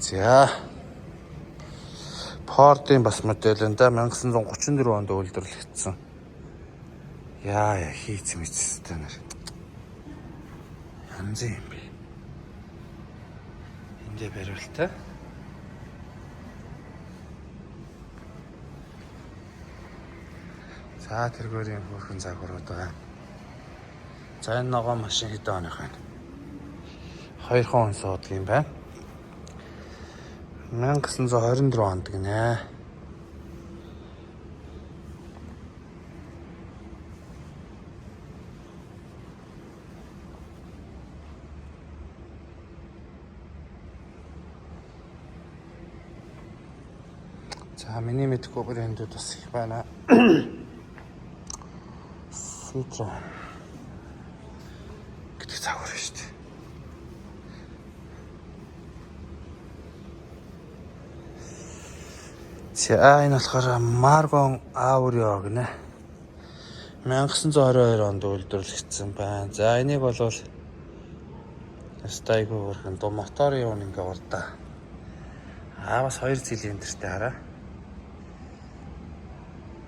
За. Ford-ын бас модель энэ да 1934 онд үйлдвэрлэгдсэн. Яа яа хийц мэдстэй нэр. Янзын юм бэ. Эндээ бариултай. За тэргээр юм хөөрхөн загварууд байгаа. За энэ ногоон машин хэдэн оных вэ? 2 хүн суудаг юм байна. 1924 онд гинэ. За миний мэдэхгүй брэндүүд бас их байна. Citroen гэдэг загвар шүү дээ. За энэ болохоор Margon Aurio гинэ. 1922 онд үйлдвэрлэгдсэн байна. За энийг бол стайг хөөрхөн дуу моторын юм ингээ урдаа. Аа бас 2 цилиндртэй хараа.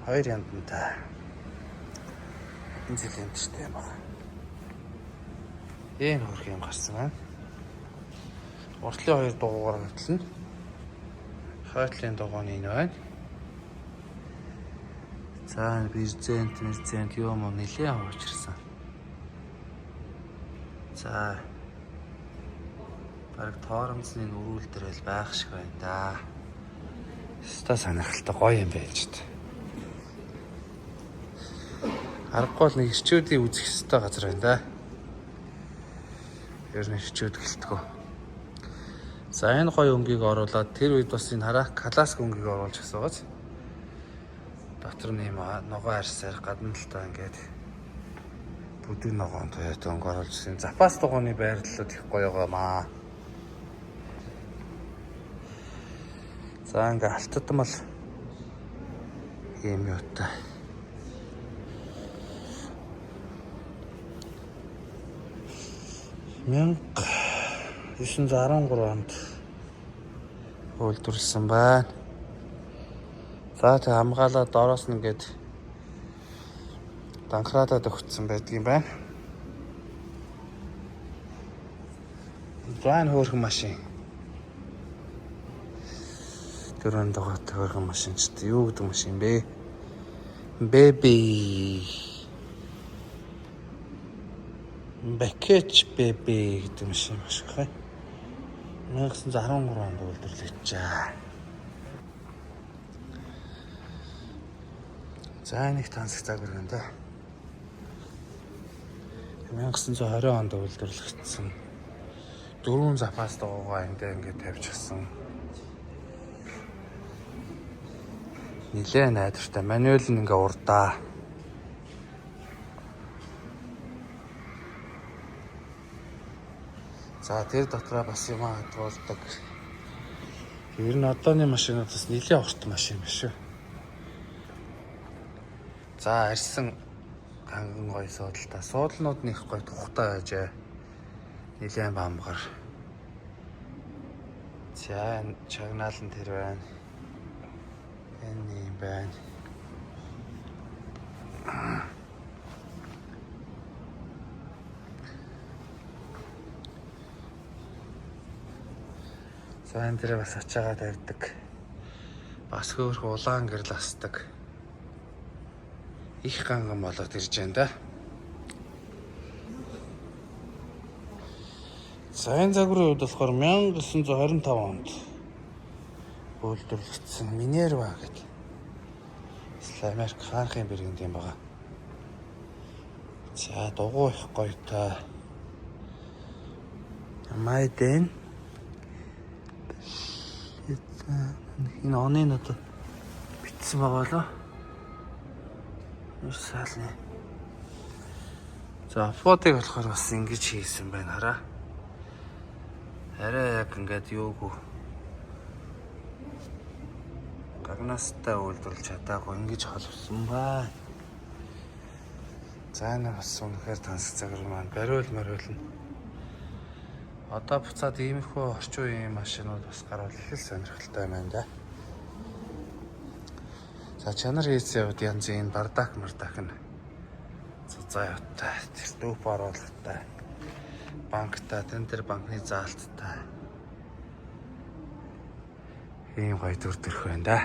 2 яндантай. Энэ цилиндртэй юм байна. Ийм хөөрхөн юм гарсан байна. Уртлын 2 дугуугаар хөтлөнө. Хойтлын дугуй нь энэ байна. За презент, презент юм уу нэлээд хуучирсан. За бараг торомцны нүрүүл дээр л байх шиг байна да. Ста сонирхолтой гоё юм байж та. Аргагүй бол нэг ирчүүдийн үзэх ёстой газар байна да. Ер нь ирчүүд гэлтгүү. За энэ гоё өнгийг оруулаад тэр үед бас энэ хараа классик өнгийг оруулж гисэн байгааз. Дотор нь юм ногоон арсаар гадна талдаа ингээд бүдэг ногоон Toyota өнгө оруулж гисэн. Запас дугууны байрлалууд их гоё байгаамаа. За ингээ алтдмал юм юутай. 1913 онд үйлдвэрлэсэн байна. За тэг хамгаалаад доороос нь ингээд данхраадад өгсөн байдгийн байна. За энэ хөөрхөн машин. Дөрөв дугуйтай хөөрхөн машин ч гэдэг юу гэдэг машин бэ? Baby. Package baby гэдэг машин маш их байна. 1913 онд үйлдвэрлэгджээ. За нэг тансаг загвар байна да. 1920 онд үйлдвэрлэгдсэн. Дөрвөн запас дугуйгаа энд ингээд тавьчихсан. Нилээ найдвартай. Мануал нь ингээ урдаа. За тэр дотроо бас юм хадгалдаг. Ер нь одооны машинууд бас нилээ урт машин биш үү? За арьсан ганган гоё суудалтай. Суудлнууд нь их гоё тухтай байжээ. Нилээн бамгар. За энэ чагнаал нь тэр байна. Энэ юм байна. За энэ дээр бас ачаагаа тавьдаг. Бас хөөрх улаан гэрэл асдаг. Их ганган болоод ирж байна да. За энэ загварын хувьд болохоор 1925 онд үйлдвэрлэгдсэн Minerva гэдэг Америк хаанхын брэнд юм байгаа. За дугуй их гоётой. Майден энэ оны нь одоо битсэн байгаа болоо. Нүр саалны. За фотыг болохоор бас ингэж хийсэн байна хараа. Арай яг ингээд юугүй гагнастай үйлдвэрлэж чадаагүй ингэж холбосон байна. За энэ бас үнэхээр тансаг загвар маань бариул мариул нь Одоо буцаад иймэрхүү орчин үеийн машинууд бас гарвал их л сонирхолтой байна да. За чанар хийсэн явд янз энэ бардак мардак нь цуцаа явтаа тэр дүүп оруулалттай банктай тэн дээр банкны заалттай ийм гоё дүр төрх байна да.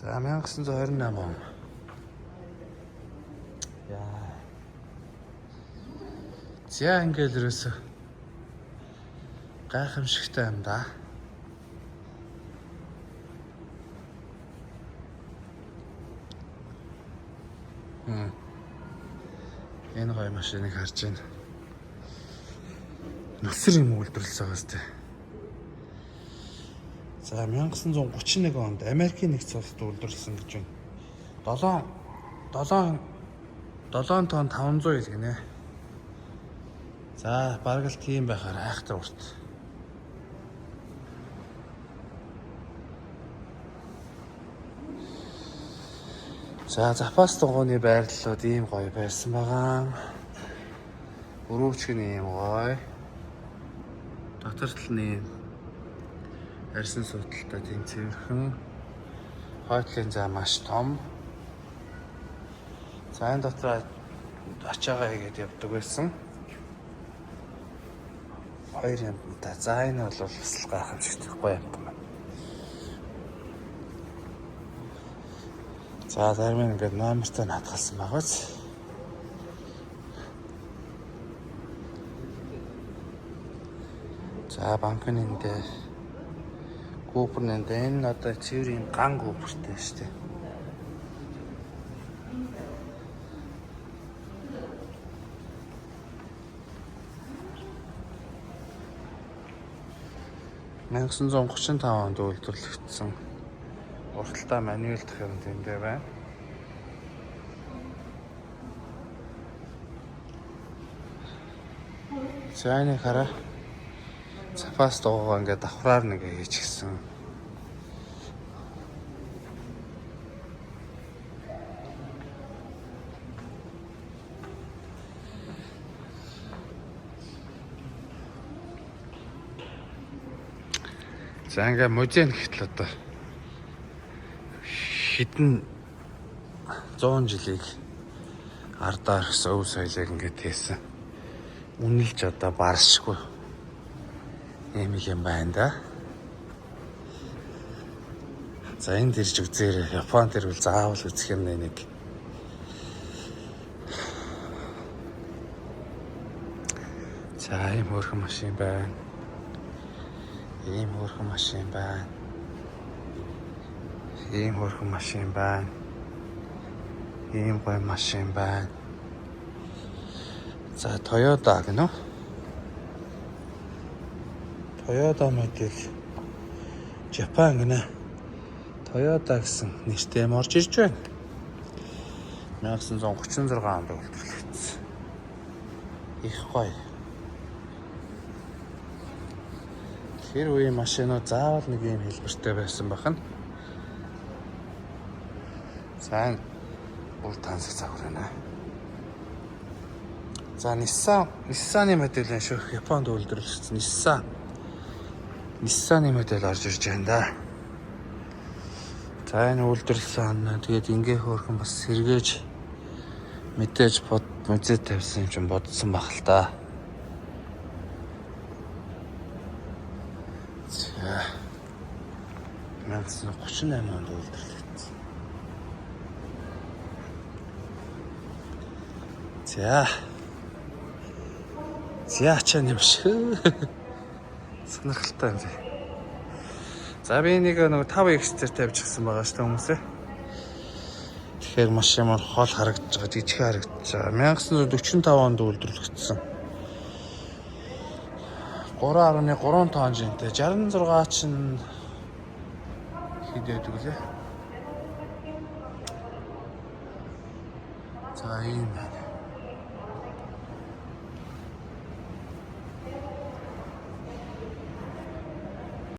За 1928 он. Яа. За ингээл ерөөсө гайхамшигтай юм да. Энэ гоё машиныг харж байна. Нүсэр юм үйлдвэрлэсэн байгаа сте. За 1931 онд Америкийн нэгдсэн улсад үйлдвэрлэсэн гэж байна. 7 7 7 тонн 500 ил гинэ. За бараг л тийм байхаар айхтар урт. За запас дугуйны байрлалууд ийм гоё байсан байгаа. Өрөөчг нь ийм гоё. Дотор тал нь ийм арьсан суудалтай тийм цэвэрхэн. Хойтлын зай маш том. За энэ дотор ачаагаа хийгээд явдаг байсан. Хоёр юмтай. За энэ бол бас л гайхамшигтай гоё юм байна. За зарим нь ингээд номертой нь хадгалсан байгаа биз. За банкны эндээ гүүпэр нэндээ энэ одоо цэврийн ган гүүпэртэй шүү дээ. «1935 онд үйлдвэрлэгдсэн урталтаа мануал дах юм тэндээ байна. За энэ хараа запас дугуйгаа ингээд давхраар нэг хийчихсэн. За ингээ музей гэхтэл одоо хэдэн 100 жилийг ардаа орхисон өв соёлыг ингээд хийсэн. Үнэлж одоо баршгүй юм юм байна да. За энд ирж үзээрэй. Японд ирвэл заавал үзэх юм нэг. За ийм хөөрхөн машин байна. Ийм хөөрхөн машин байна. Ийм хөөрхөн машин байна. Ийм гоё машин байна. За Toyota гэнэ үү? Toyota модель Japan гэнэ. Toyota гэсэн нэртэй юм орж ирж байна. 1936 онд үйлдвэрлэгдсэн. Их гоё. Тэр үеийн машинууд заавал нэг юм хэлбэртэй байсан байх нь. За урд тансаг загвар байна. За Nissan-ы модель энэ шүү. Японд үйлдвэрлэгдсэн Nissan. Nissan-ы модель орж ирж байна да. За энэ үйлдвэрлэсэн он тэгээд ингээ хөөрхөн бас сэргээж мэдээж бод музей тавьсан юм чинь бодсон баг л та. За 1938 онд үйлдвэрлэгдсэн. За. За чаа юм шиг. Сонирхолтой юм зэ. За би нэг нөгөө 5X дээр тавьчихсан байгаа шүү дээ хүмүүсээ. Тэгэхээр маш ямар хол харагдаж байгаа, жижиг харагдаж байгаа. 1945 онд үйлдвэрлэгдсэн. 3.3 тонн жинтэй 66 чинь хэд байдаг лээ. За ийм байна.